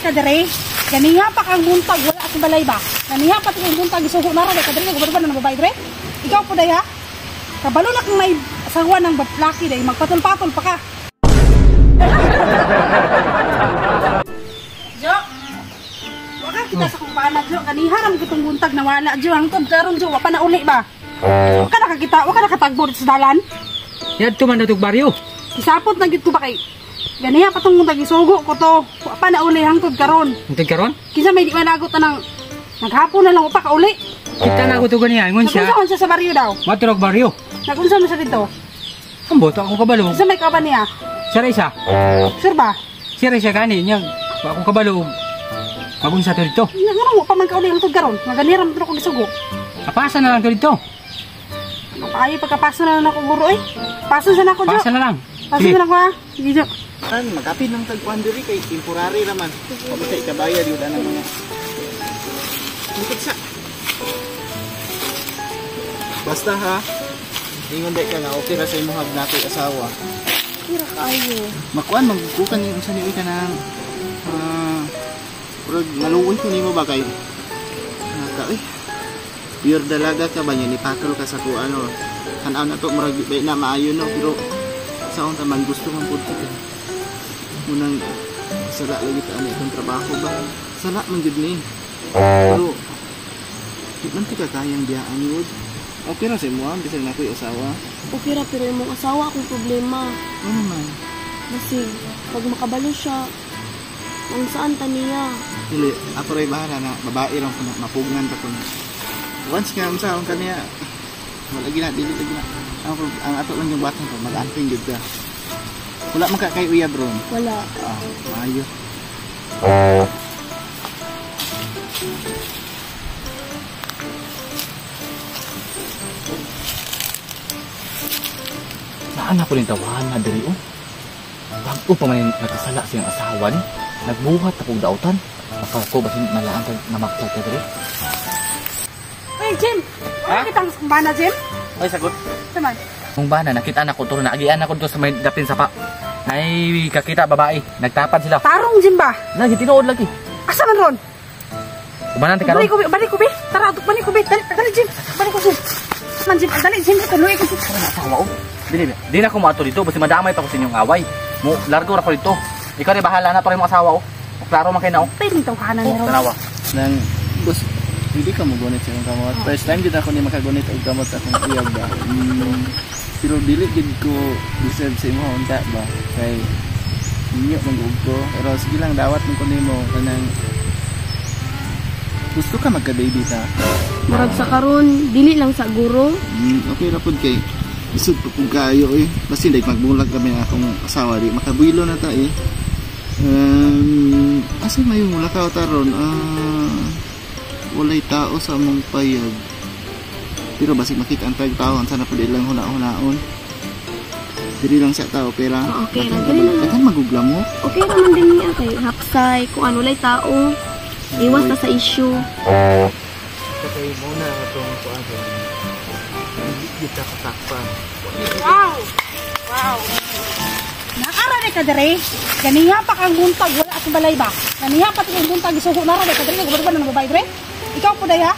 ka dire. Ganiha pa kang buntag wala sa balay ba. Ganiha pa kang buntag isugo na ra ka dire gubad na babae dire. Ikaw po day ha. Kabalo na kang may asawa ng laki day magpatol-patol pa ka. Jo. Wala kita sa kong pana Jo, ganiha ra mo kitong buntag nawala Jo, hangtod karon Jo, wa pa na uli ba. Wa ka nakakita, wa ka nakatagbo dito sa dalan. Yadto man datog baryo. Isapot na gid ko ba kay ganiha pa tong buntag isugo ko to. Wa pa na uli hangtod karon. Hangtod karon? Kinsa may di managot anang naghapon na lang wa pa kauli. Kita na ako to ganiha ingon siya. Nagunsa man siya sa baryo daw. Maturog baryo. Nagunsa man siya dito. Ambot ako kabalo. Kinsa may kauban niya? Sir isa. Sure ba? Sir isa gani niya. Wa ako kabalo. Magunsa to dito. Ngano wa pa man kauli hangtod karon? Nga ganiha ra man ko gisugo. Apasa na lang to dito. Ay, pagkapasa na lang ako guro eh. Pasa sa nako, Jo. Pasa na lang. Pasa na lang ko ha. Sige, Jo. Tan, magapin ng tagpuan diri kay temporary raman. Pabasa ikabayad yun ang mga. Bukod sa. Basta ha. Ingon di ka nga okay ra sa imong na ako'y asawa. Kira kaayo. Makuan magkukan yung unsa ni ka nang murag naluoy ko nimo ba kay ka eh. Pure dalaga ka ba niya nipatol ka sa ko ano. Tan-aw na to murag di na maayo no pero sa akong taman gusto man pud ka. Munang sala lagi ta ani itong trabaho ba. Sala man gud ni. Pero di man ti ka kayang biyaan yun. Okay ra sa imo bisag na ako'y asawa. Okay ra pero imong asawa akong problema. Ano man? Basig pag makabalo siya ang saan ta niya. Dili ako ray bahala na babae lang ko na mapugnan ta ko na. Once nga unsa ang kaniya wala gina dili lagi na. Ang ato lang yung buhaton ko mag-anting gyud ka. Wala man ka kay uyab ron. Wala. Ah, maayo. Naan ako rin tawahan na diri oh. Bag-o pa man nagkasala siyang asawa ni. Nagbuhat akong dautan. Baka ko basin malaan ka namakta ka diri. Hey, Jim! Wala kitang bana, Jim? Ay, sagot. Saman? Kung bana, nakita na ko to, naagian ako to sa may dapin sapa. Ay, kakita babae. Nagtapad sila. Tarong, Jim ba? Lagi, tinuod lagi. Asa man ron? Umanan, tika ron. Balik ko, balik ko, Tara, balik ko, Dali, dali, Jim. Balik ko, Jim. Man, Jim. Dali, Jim. Tuloy ko, Jim. Asawa, oh. Dili, di na ko maato dito. Basta madamay pa ko sa inyong away. Mo, largo ra ko dito. Ikaw rin, bahala na. Para yung asawa, oh. Klaro man kayo na, oh. Pwede tawhanan ni ron. Tanawa. Nang, boss, hindi ka mogunit sa akong kamot. First time gid ako ni makagunit og kamot sa akong uyab ba. Pero dili gid ko deserve sa imo unta ba kay ninyo man ko. Pero sige lang dawat man ko nimo kanang gusto ka magka-baby ta. Murag sa karon dili lang sa guro. Okay ra pud kay isod pa pud kaayo eh. Basta like magbulag kami akong asawa di makabuilo na ta eh. Asa may mulakaw ta ron? Walay tao sa among payag. Pero basig makita ang tag tao, sana pud ilang huna-hunaon. Diri lang sa tao pera. Oh, okay ra daghan magugla mo. Okay ra man din niya kay haksay kung ano walay tao. Iwas ta sa issue. Kay mo na atong kuan. Hindi kita katakpan. Wow. Wow. Naara ni ka dire. Ganiha pa kang buntag wala sa balay ba. Ganiha pa kang buntag isugo na ra ka dire gubad na babae dire. Ikaw po day ha.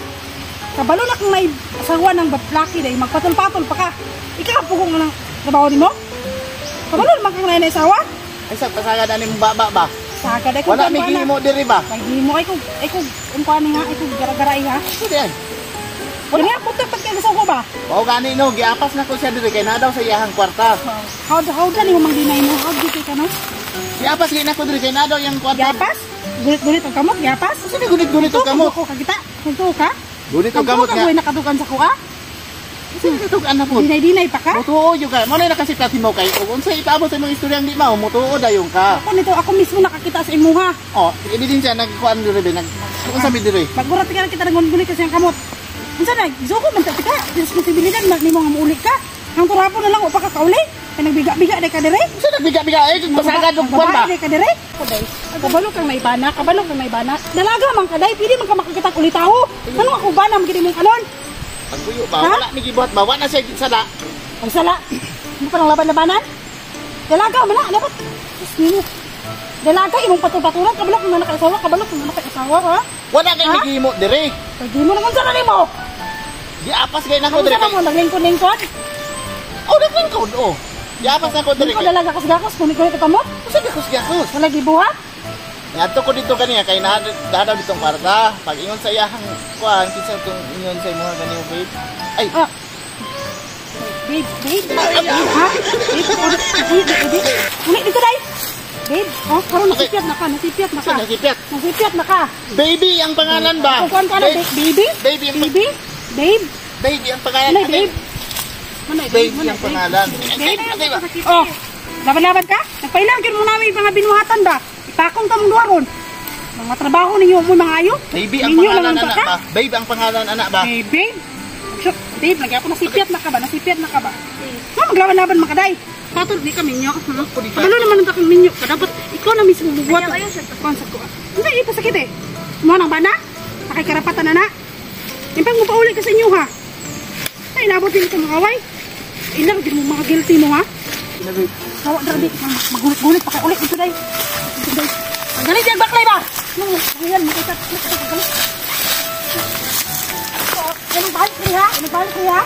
Kabalo na kang may asawa ng laki day magpatol-patol pa ka. Ikaw pugong ng trabaho nimo. Kabalo naman kang nay asawa. Ay sa pasagad ani mong baba ba. Sagad ay kung wala may gihimo diri ba. May gihimo ay kung kuan nga ay kung gara-gara ha. Sige ay. Wala nga puta pag kay ko ba. Mao gani no giapas na ko siya diri kay na daw sa iyahang kwarta. How gani mo mang dinay mo? How di kay kano? Giapas gid na ko diri kay na daw iyang kwarta. Giapas? Gunit-gunit ang kamot, giapas? Usa ni gunit-gunit ang kamot? Ko kakita. Kunto ka? Gunit ang kamot nga. Kung nakatukan sa kuha? Usa ni katukan na pud? Dinay-dinay pa ka? Mutuo jud ka. Mo na nakasita mo kay ug unsa ipaabot sa imong istorya ang di mao mutuo dayon ka. Ako nito ako mismo nakakita sa imuha. Oh, ebidensya nagkuan diri be nag unsa mi diri? Bagurat ka kita nang gunit kasi ang kamot. Unsa na? Gisugo man ta ka. Responsibilidad man nimo nga muuli ka. Ang turapon na lang wa pa ka kauli. Kay nagbiga-biga day ka dire. Unsa nagbiga-biga ay pasagad og kuan ba? Babae day ka dire. Kabalo kang naibana, kabalo kang naibana. Dalaga man ka day, pwede man ka makakita og ulitawo. Ano ako bana man gid imong kanon? Pagbuyo ba wala mi gibuhat ba wa na siya sala. Ang sala. Mo pa lang laban-labanan? Dalaga man na dapat. Sus nimo. Dalaga imong patul-patulan, kabalo kung naa kay asawa, kabalo kung naa kay asawa, ha? Wala kay Ha? naghimo dire. Kay di mo naman sa mo. Giapas kay nako Unsa dire na kay. mo naglingkod-lingkod? Oh, naglingkod oh. Giapas nako dire Lingkod kay. dalaga kas gakos, kunin ko ito mo. Usa gakos gakos. Wala gibuhat. Ngadto ko dito kaniya kay naa daw ditong kwarta. Pag ingon sa iyahang kuan kinsa tong ingon sa imong ganimo babe. Ay, Ah. Babe, babe. Ha? Babe, babe, babe, babe. Uli dito dai. Babe, oh, karon nasipyat na ka, nasipyat na ka. sa nasipyat. Nasipyat na ka. Baby ang pangalan ba? Kung kuan ka na, Babe, baby? Baby ang Baby? Babe? Baby ang pangalan. Manay, babe. Manay, babe. Baby Manay, ang pangalan. Babe. Oh, laban-laban ka? Nagpailang gyud mo namin mga binuhatan ba? Ipakong kamong duha ron. Mga trabaho ninyo mo mga ayo. Baby ang Ninyo pangalan lang ang anak ka? ba? Baby ang pangalan anak ba? Babe, babe. Shoot, babe, lagi ako nasipyat na ka ba? Nasipyat na ka ba? Ha, maglaban-laban makaday. Patol di ka minyo. Kabalo naman ang kakang minyo ka. Dapat ikaw na mismo bubuhat. Ayaw, ayaw siya. Kuan sa kuan. Hindi, ipasakit eh. Mo nang bana? Nakikarapatan na na. Impang mo pauli ka sa inyo ha. Ay, inabot din ito mga away. Ilang din mo mga guilty mo ha. Kawa dra di. Magulit-gulit pa kay ulit dito day. Dito day. Ang galit yan baklay ba? No, ayan makita. Galit. Anong balik ko ha? Anong balik ko ha?